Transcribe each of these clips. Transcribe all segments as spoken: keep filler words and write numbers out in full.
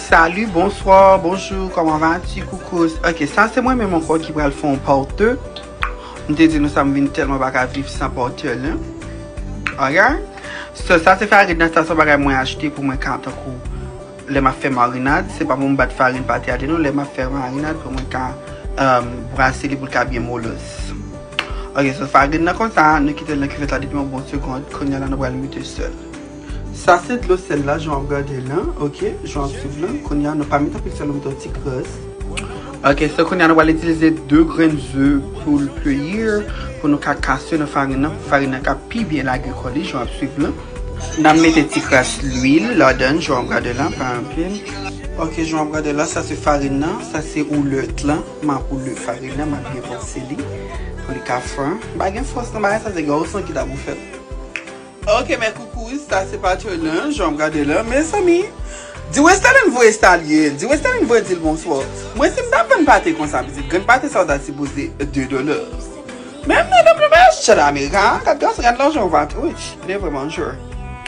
Salut, bonsoir, bonjour, comment vas-tu, coucou? Ok, sa se mwen menm ankò ki pral fè yon part deux. M te di nou sa, m vin tèlman pa ka viv san part deux la. Ok? So, sa se farin nan, sa se yon bagay mwen achte pou mwen ka tankou lè m ap fè marinad, se pa pou m bat farin pate a de non, lè m ap fè marinad pou mwen ka um, brase li pou l ka byen molos. Ok, so farin nan konsa, nou kite l nan kivèt la depi yon bon segond, kounye a la nou pral mete sèl. Sa se dlo sèl la, jan w ap gade la, ok, jan w ap swiv la, kounye a nou pa mete anpil sèl, nou mete yon ti kras. Ok, so kounye a nou pral itilize de grenn ze pou l peye, pou nou ka kase nan farin nan, pou farin nan ka pi byen lage kò li, jan w ap swiv la. N ap mete ti kras lwil ladan, jan w ap gade la, pa anpil. Ok, jan w ap gade la, sa se farin nan, sa se oulèt lan, m ap oule farin nan, m ap byen panse li, pou li ka fran. M pa gen fòs nan bagay sa, se gason ki ta pou fè l. Ok, mè koukouy, sa se pate lan, jan w ap gade la. Mezanmi, di Westerlin voye salye l, di Westerlin voye di l bonswa. Mwen, si m t ap vann pate konsa, pitit, grenn pate sa w ta sipoze de dola. Men, men, men, men, men, chèt Amerika, gad gason, gad lajan w pate. Wi, li vrèman jwe.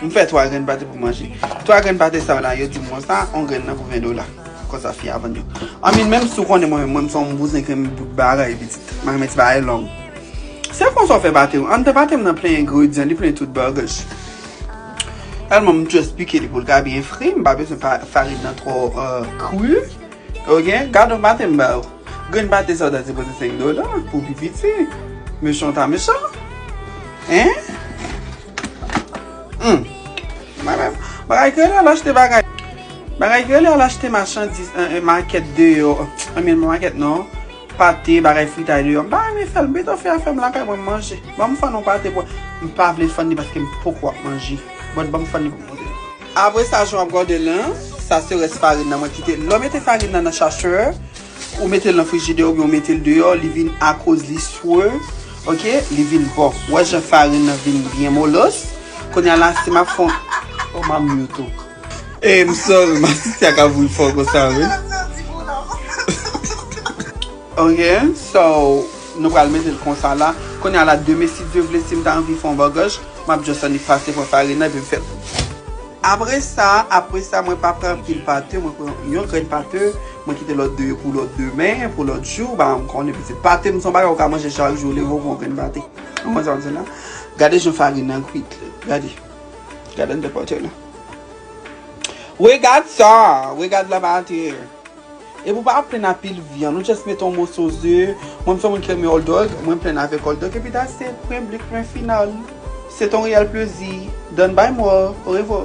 M fè twa grenn pate pou manje. Twa grenn pate sa w la, yo di m konsa, yon grenn nan pou ven dola. Konsa fi a vann yo. Anmil, menm si w konnen mwen, mwen, m se yon bouzen ki renmen bout bagay, pitit. M renmen ti bagay long. Se konsa w fè pate w. Anndan pate m nan plen engredyan, li plen tout bagaj. Sèlman m just pike li pou l ka byen fri, m pa bezwen pa, farin nan twò, euh, kri. Ok, gade yon pate m ba w. Grenn pate sa w ta sipoze senk dola pou pi piti. Mechan w ta mechan. Hein? Hmm. Mwen menm, bagay ki rele al achte bagay. Bagay ki rele al achte machandiz, euh, euh, makèt deyò. I mean, makèt non. Pate, bagay fritay deyò. M pa renmen fè l. Bito fè afè m lakay mwen, m manje. Ban m fann yon pate pou. M pa vle fann li paske m poko ap manje. But ban m fann li pou m montre nou. Apre sa, jan w ap gade lan, sa se rès farin nan mwen kite. Lè w mete farin nan nan chachè, ou mete l nan frijidè oubyen ou mete l deyò, li vin akoz li swe, ok, li vin bon. Wè jan farin nan vin byen molos. Kounye a la, si m ap fè yon, oh, m ap mute ou. E m sove, m asiste ak avoui fò konsa, wi. Ok, so, nou pral mete l konsa la. Kounye a la, demen, si Dye vle, si m ta anvi fè yon bagaj, m ap just annik pase pran farin nan, epi m fè l. Apre sa, apre sa, mwen pa pran anpil pate, mwen pran yon grenn pate, mwen kite lòt de yo pou lòt demen, pou lòt jou, ba m konnen pitit. Pate m se yon bagay ou ka manje chak jou, leve w pran yon grenn pate. Ou konn sa m di la? Gade jan farin nan kwit, gade. Gade anndan pate la. Regad sa, regad la pate. Epi w pa plenn anpil vyann, ou just mete yon moso ze. Mwen, m se yon moun ki renmen hot dog, mwen plenn avèk hot dog, epi that's it, pwen blik, pwen final. Se ton reyèl plezi. Done, bye more, orevwa.